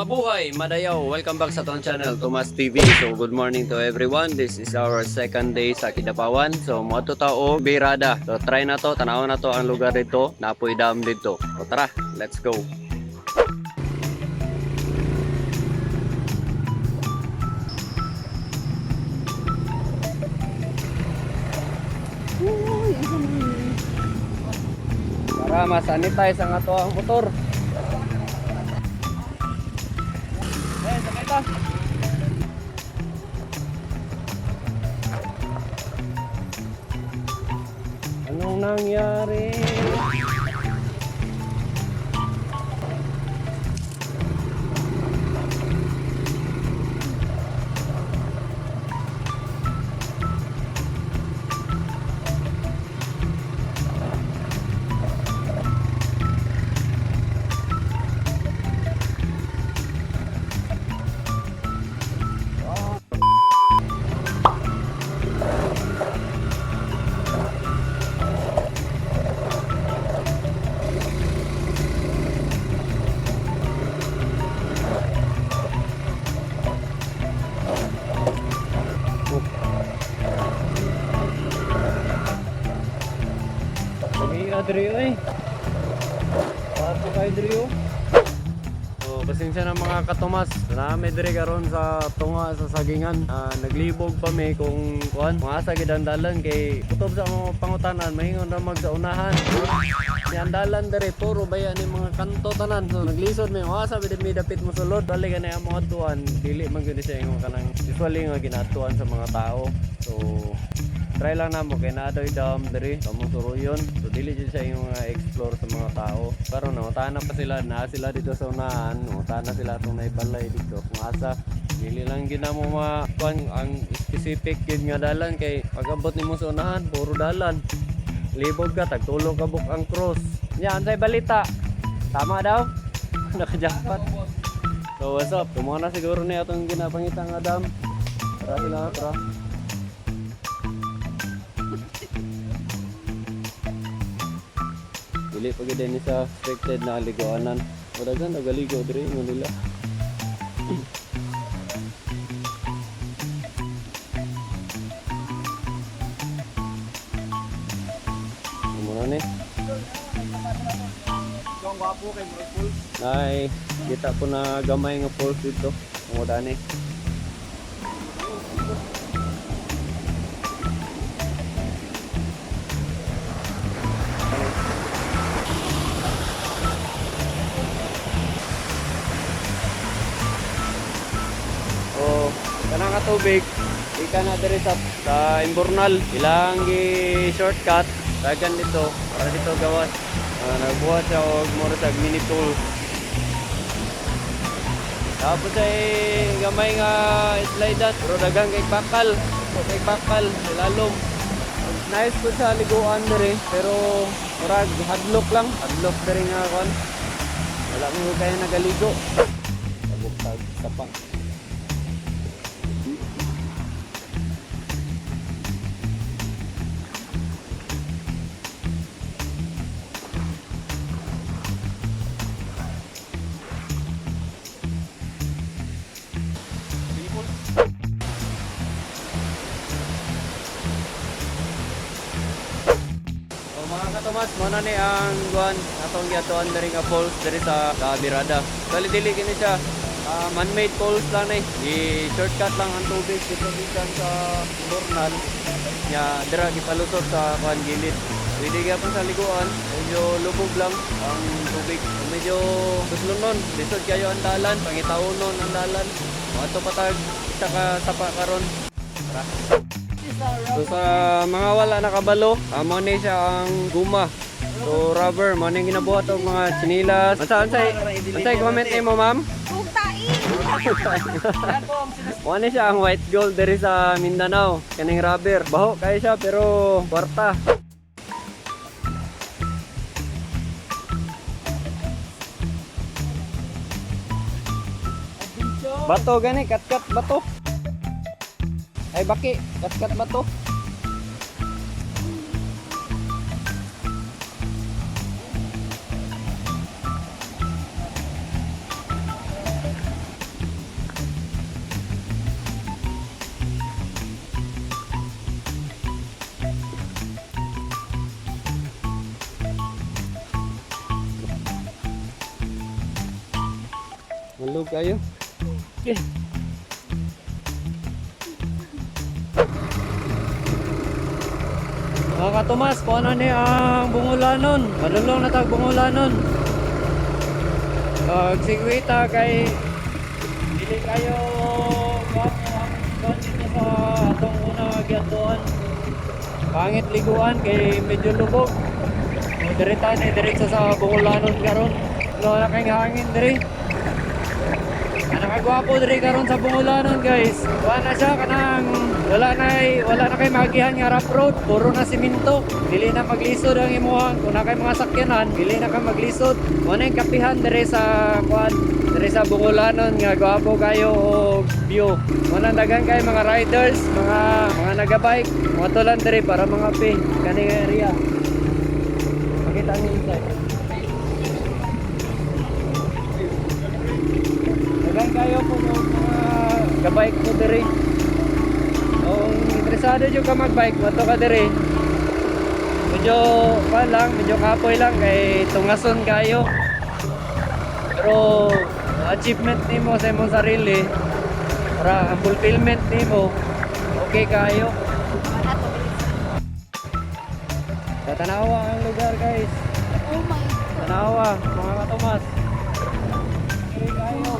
Mabuhay, Madayaw! Welcome back sa atong channel, Tomas TV. So, good morning to everyone. This is our second day sa Kidapawan. So, moadto ta og Birada. So, try na to, tanaw na to ang lugar dito. Napoy dam dito. So, tara, let's go! Para masanitize ang ato ang motor. Eh, sakay ta. Anong nangyari? Lagi ka, Drio eh. Paso kayo, Drio. So, pasensya na mga katomas. Nami diri karon sa tunga sa sagingan. Ah, naglibog pa mi kung kuan. Mga sa gidandalan kay kutob sa mga pangutanan maingon ra mag sa unahan. Ni andalan diri puro baya ni mga kanto tanan. So naglisod mi mga sa mi dapit mo sulod. Bali gani ang mga tuan dili man gyud siya ingon kanang usually nga ginatuan sa mga tao. So try lang namo kay naa daw dam diri kamong suruyon, so dili jud siya yung mga explore sa mga tao. Karon nangutana pa sila, naa sila dito sa unahan, nangutana sila atong naibalay dito kung asa. Dili lang gyud namo ma kuan ang specific gyud nga dalan kay pag-abot nimo sa unahan puro dalan, libog ka tagtulo ka buk ang cross nya. Unsay balita? Tama daw, nakajackpot. So what's up, kumuha na siguro ni atong ginapangita nga dam. Tara sila, tara. Dili pa gid ni sa expected na aliguanan. O daghan nagaligo diri ingon nila. Amo na ni. Ay, kita po na gamay nga falls dito. Amo dani. Oh, kanang nga tubig, ika na diri sa Imbornal. Ilang gi shortcut dagan dito para dito gawas. Ah, nagbuhat siya og mura sa mini tool. Tapos ay gamay nga slide dat, pero daghang kay bakal, kay bakal lalom. Nice po sa liguan diri, pero murag hadlok lang, hadlok diri nga kon. Wala mo kaya nagaligo. Tabok tag sapa. So mga katomas, mao na ni ang guan atong giatuan diri nga falls diri sa Birada. Dali dili kini siya. Ah, man-made falls lang ni. Di shortcut lang ang tubig dito bisan sa Bornal. Nya dira gipalusot sa kuan gilid. Pwede gyapon sa liguan, medyo lubog lang ang tubig. Medyo tuslonon, lisod kayo ang dalan, pangitawnon ang dalan. Ato pa tag isa ka sapa karon. Tara. So sa mga wala nakabalo, amo ni siya ang guma. So rubber, mo ni ginabuhat og mga sinilas. Unsa unsay unsay comment nimo, ma'am? Kung tain! Mo ni siya ang white gold diri sa Mindanao, kaning rubber. Baho kayo siya pero kwarta. Bato gani, katkat bato. Ay baki, katkat bato. Danlog kayo. Okay. Mga katomas, kung ano ni ang Bungulanon. Madulong na tag Bungulanon. Pag kay dili kayo gwapo ang kuan dito sa atong una gyatuan. Pangit liguan kay medyo lubog. O, diri ta ni diretso sa Bungulanon karon. Wala na kay hangin diri. Nakagwapo diri karon sa Bungulanon, guys. Wala na siya kanang wala na kay magihan nga rough road, puro na simento. Dili na maglisod ang imuhang kung na kay mga sakyanan, dili na ka maglisod. Mo na yung kapihan diri sa kuan, diri sa Bungulanon nga gwapo kayo og view. Mo na daghan kay mga riders, mga nagabike, mga tulan diri para mga pi kani nga area. Makita ni inside. Daghan kayo po mga gabike po diri. Kung interesado jud ka magbike, moto ka diri. Medyo pa lang, medyo kapoy lang kay tungason kayo. Pero achievement nimo sa imong sarili para ang fulfillment nimo okay kayo. Tatanawa ang lugar, guys. Oh my. Tanawa, mga katomas. Okay kayo.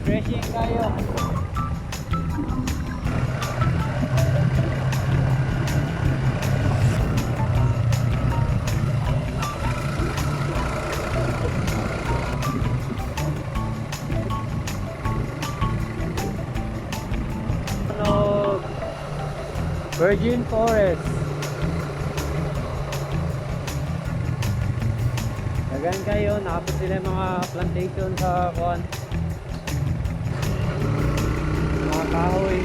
Refreshing kayo. Ano, Virgin Forest. Dagan kayo, nakapit sila yung mga plantation sa kuan. Mga kahoy.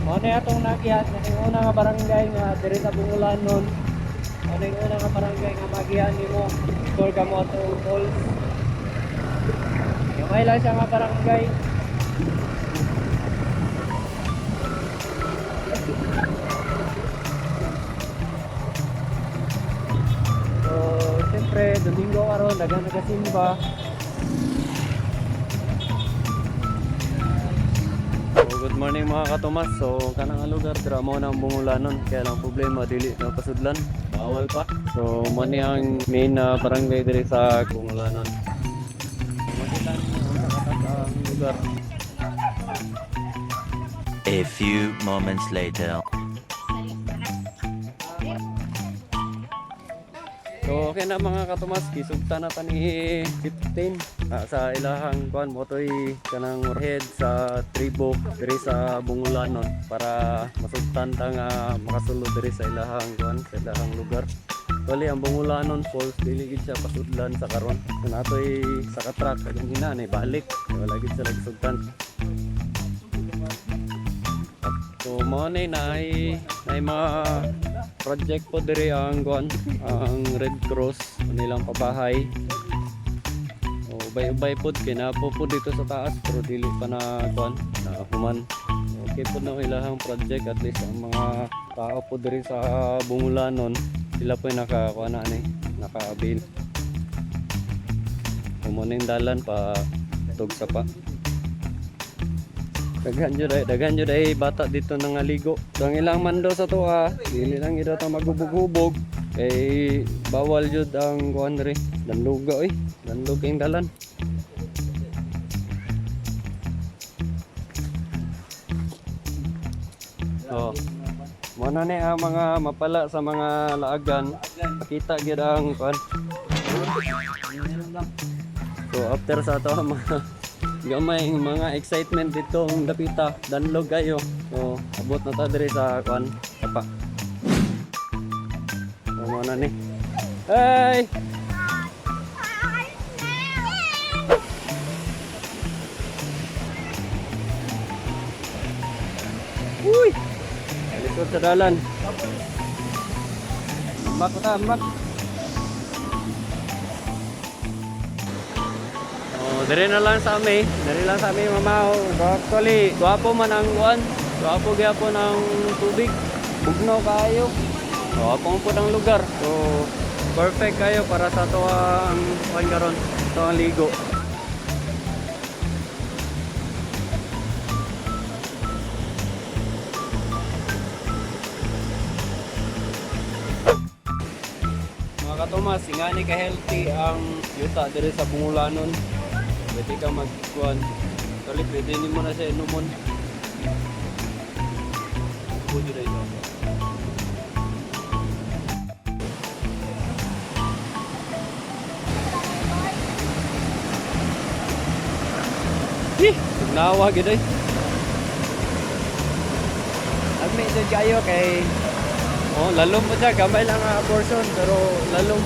Ano yung atong nagihan, ano yung una nga barangay nga diri sa Bungulanon. Ano yung una nga barangay nga magihan nimo before ka mo atong falls. Gamay lang siya nga barangay. So, siyempre, Domingo karon daghang nagasimba. So, good morning, mga katomas. So, kanang nga lugar, dira mo na ang Bungulanon. Kaya lang problema, dili na pasudlan. Bawal pa. So, mo ni ang main na barangay diri sa Bungulanon. Makita ninyo kung sa katas ang lugar. A few moments later. So okay na, mga katomas, gisugta na ta ni 15 sa ilahang kuan mo toy kanang head sa tribo diri sa Bungulanon para masugtan ta nga makasulod diri sa ilahang kuan, sa ilahang lugar. Actually, ang Bungulanon Falls dili gid siya pasudlan sa karon. So natoy sa katrak kag hina ni balik. Wala gid sila gisugtan. So mao na ay mga project po diri ang kuan, ang Red Cross nilang pabahay. O ubay-ubay pod kay naa po dito sa taas pero dili pa na kuan na human. Okay po na ang ilahang project, at least ang mga tao po diri sa Bungulanon sila po yung naka kuan na ani, naka-avail. Mao na yung dalan pa tug sa pa. Daghan jud ay bata dito nangaligo. So ang ilang mando sa tuwa, dili lang gyud ta magubog-hubog kay bawal jud ang kuan diri. Danluga oy, danlog kayong dalan. Oh. Mo na ni ang mga mapala sa mga laagan. Pakita gyud ang kuan. So after sa ato ang mga gamay mga excitement dito ang dapita, danlog kayo. So abot na ta diri sa kuan sapa. So mo na ni. Hey! Uy! Likod sa dalan. Ambak ko ta, ambak. Oh, dire na lang sa ami. Dire lang sa ami, mama. Oh, actually, gwapo man ang kuan. Gwapo gyapon ang tubig. Bugnaw kayo. So, apong po ng lugar. So, perfect kayo para sa ato ang kuan karon. Ito ang ligo. Mga katomas, ingani ka healthy ang yuta diri sa Bungulanon. Pwede ka magkuan. Actually, pwede nimo na siya inumon. Pwede na ito. Eh, nawa gid ay. Agmi jud kayo kay. Oh, lalom po siya. Gamay lang ang portion, pero lalom.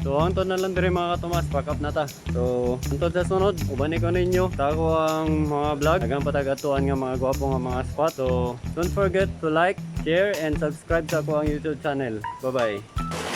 So, hantod na lang dire, mga katomas, pack up na ta. So, hantod sa sunod, uban ko ninyo. Tago ang mga vlog, daghang patagatuan nga mga gwapo nga mga spot. So, don't forget to like, share, and subscribe sa ako ang YouTube channel. Bye-bye.